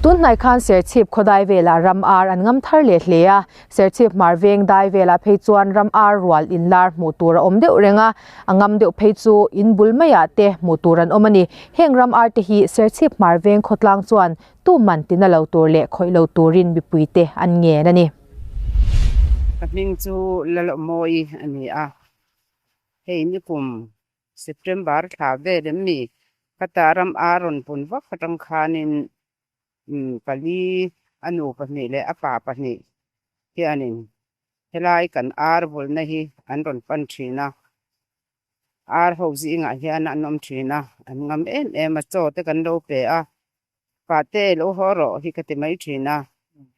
Tunhnai khan Serchhip khawdai velah ram ar an ngam thar leh hle a, Serchhip hmar veng dai velah phei chuan ram ar rual inlar hmuh tur a awm deuh reng a, a ngam deuh phei chu in bul maiah te hmuh tur an awm a ni. Heng ram ar te hi Serchhip hmar veng khawtlang chuan tuman tina lo tur leh khawih lo turin mipuite an ngen a ni. Ka hming chu Lalawmawi a ni a, hei nikum September thla vel em ni? Khata ram a rawn pun vak atang khanin pali a nu pahnih leh a pa pahnih hianin helai kan ar vulna hi an rawn pan thin a, ar ho zingah hian an awm thin a, an ngam em em a, chaw te kan lo pe a, Pate lo haw rawh hi ka ti mai thin a,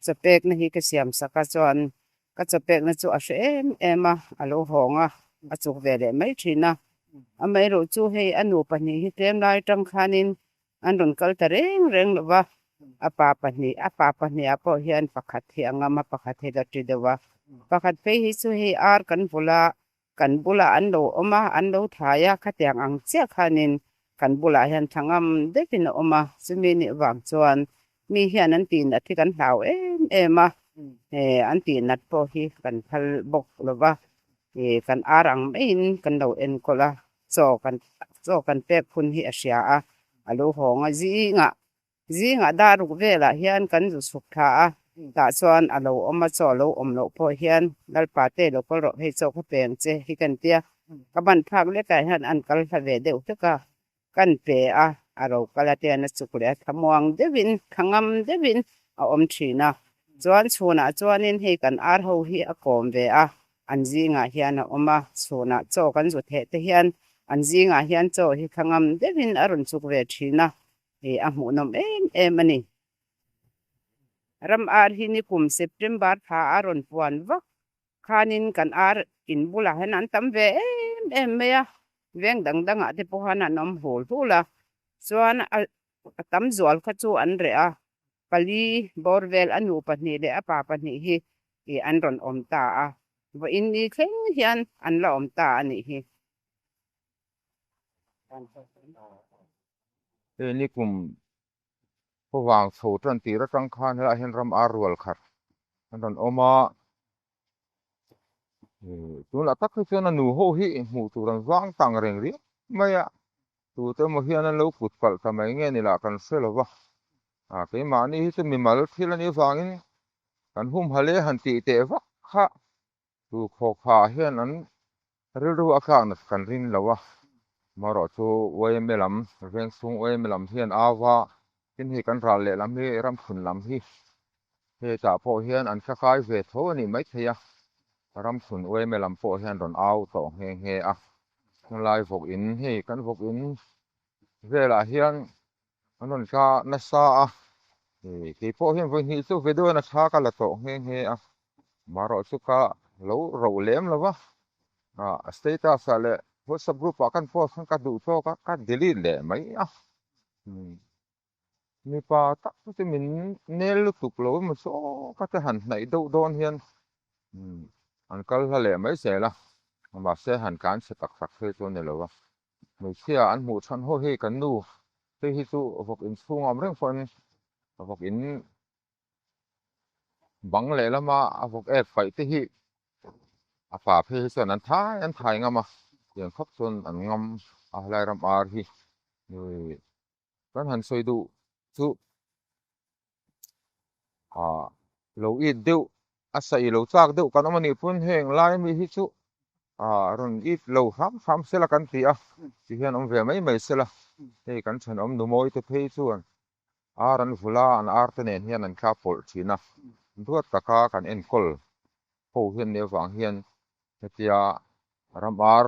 chaw pekna hi ka siam sak a chuan ka chaw pekna chu a hre em em a, a lo hawng a, a chuk ve leh mai thin a. Amaherawh chu hei a nu pahnih hi tlem lai atang khanin an rawn kal ta reng reng lo va, a pa pahnih, a pa pahnih ah pawh hian pakhat hi a ngam a, pakhat hi la ti deuh a. Pakhat phei hi chu hei ar kan vul a, Kan bulah an lo awm a, an lo thai a, khatiang ang chiah khanin kan bulah hian tha ngam deuhin a awm a, chumi nih vang chuan mi hian an tihnat hi kan hlau em em a, an tihnat pawh hi kan phal bawk lo va, kan ar ang maiin kan lo enkawl a, chaw kan chaw kan pek hun hi a hria a, a lo hawng a zingah Zingah dar ruk velah hian kan zu chhuk thla a, tah chuan a lo awm a, chaw a lo awm loh pawh hian Lalpa te lo kal rawh hei chaw kha peng che hi kan tia, ka ban phak lekah hian an kal hla ve deuh hlek a, kan pe a, a ro kal a te an a chuk leh a, thlamuang deuhin, thlangam deuhin a awm thin a, chuan chhunah chuanin hei kan ar ho hi a kawm ve a, an zingah hian a awm a, chhunah chaw kan zu theh te hian an zingah hian chaw hi thlangam deuhin a rawn chuk ve thin a, Hei a hmuhnawm em em a ni. Ram ar hi nikum September thla a rawn puan vak khanin kan ar in bulah hian an tam ve em em mai a, veng dang dangah te pawh khan an awm hul hul a, chuan a tam zual kha chu an reh a, pali bawr vel a nu pahnih leh a pa pahnih hi an rawn awm ta a, vawiin ni thleng hian an la awm ta a nih hi. Hei ni kum khawvang chho tan tir atang khan helaiah hian ram ar rual khat an rawn awm a, tunah tak hi chuan a nu ho hi hmuh tur an vang tang reng riau mai a, tute emaw hian an lo kut palh ta mai nge ni lah kan hre lo va, ah keimahni hi chu mimal thil a nih avangin kan humhalh e han tih teh vak kha. Chu khawkha hian an rilru a tlakna kan rin lo a, amaherawh chu yma lam, veng chhung yma lam hian au va, tin hei kan ral leh lam hi ramchhun lam hi hetah pawh hian an thlakai ve tho a nih maithei a, ramchhun yma lam pawh hian rawn au tawh nghe nghe a, tunlai vawk in hei kan vawk in velah hian An rawn tla nasa a, kei pawh hian vawi hnih chu video in a tha ka la tawh nghe nghe a, marawh chu ka lo roh lem lo va, a status ah leh whatsapp group ah kan post khan ka duh tawk a, ka delete leh mai a, mipa tak chu min nel lutuk lo emaw chu aw ka te han hnaih deuh dawn hian an kal hla leh mai zel a, mahse han tlan chhe tak tak phei chu a ni lo va. Hmeichhia an hmuh chhan ho hi kan nu hei hi chu vawk in chhung a awm reng pawhin vawk in bang leh lama a vawk ek paih te hi a pa phei hi chuan an thai an thai ngam a tiang khawp chuan an ngam a helai ram ar hi kan han sawi duh chu ah lo it deuh a saih lo chak deuh kan awm a nih pawn heng lai ami hi chu ah rawn it lo hram hram sela kan ti a ti hian awm ve mai mai sela hei kan thenawm nu mawi te phei chuan ar an vul a an ar te nen hian an thla pawlh thin a duat taka kan enkawl ho hian nih avang hian hetia ram ar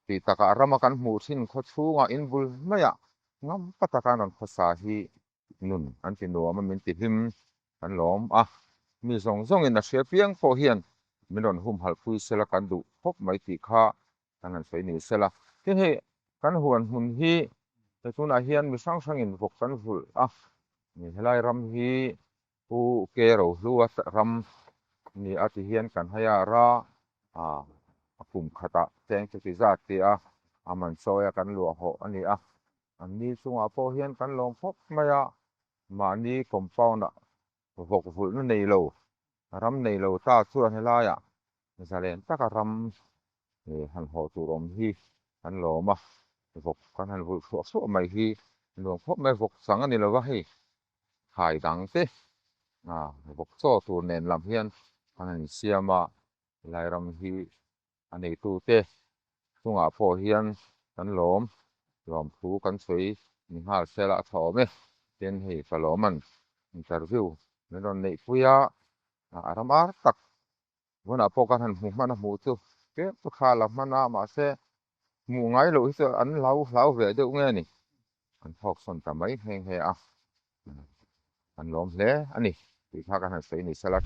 Tih takah rama kan hmuh thin khaw chhungah in bul maiah ngam pa taka an rawn khawsa hi nun an ti nuam a, min ti hlim kan lawm a. Mi zawng zawngin a hria piang pawh hian min rawn humhalh pui sela kan duh khawp mai tih kha kan han sawi ni sela. Tin hei kan huan hmun hi he tunah hian mi hrang hrangin vawk kan vulh a, helai ram hi Pu Ke Rohlua ram ni a ti hian kan hai a ra a kum khatah cheng chu ti zat ti a, a man sawi a kan luah hawh a ni a. An ni chungah pawh hian kan lawm khawp mai a. Mahni compound ah vawk vulhna nei lo, ram nei lo ta chuan helaiah zalen taka ram han hawh tur awm hi kan lawm a, vawk kan han vulh thluah thluah mai hi nuam khawp mai, vawk chang a ni lo va hei thlai dang te vawk chaw tur nen lam hian an han insiam a, helai ram hi a neitute chungah pawh hian kan lawm lawmthu kan sawi ni nghal sela a tha awm e tin hei ka lawm an interview min rawn neih pui a a ram ar tak hunah pawh kan han hmu hman a hmuh chu tlem chu kha la hman a mahse hmuh ngai loh hi chu an hlau hlau ve deuh nge ni an thawk sawn ta mai nghe nghe a an lawm hle a ni tih kha kan han sawi ni sela tha.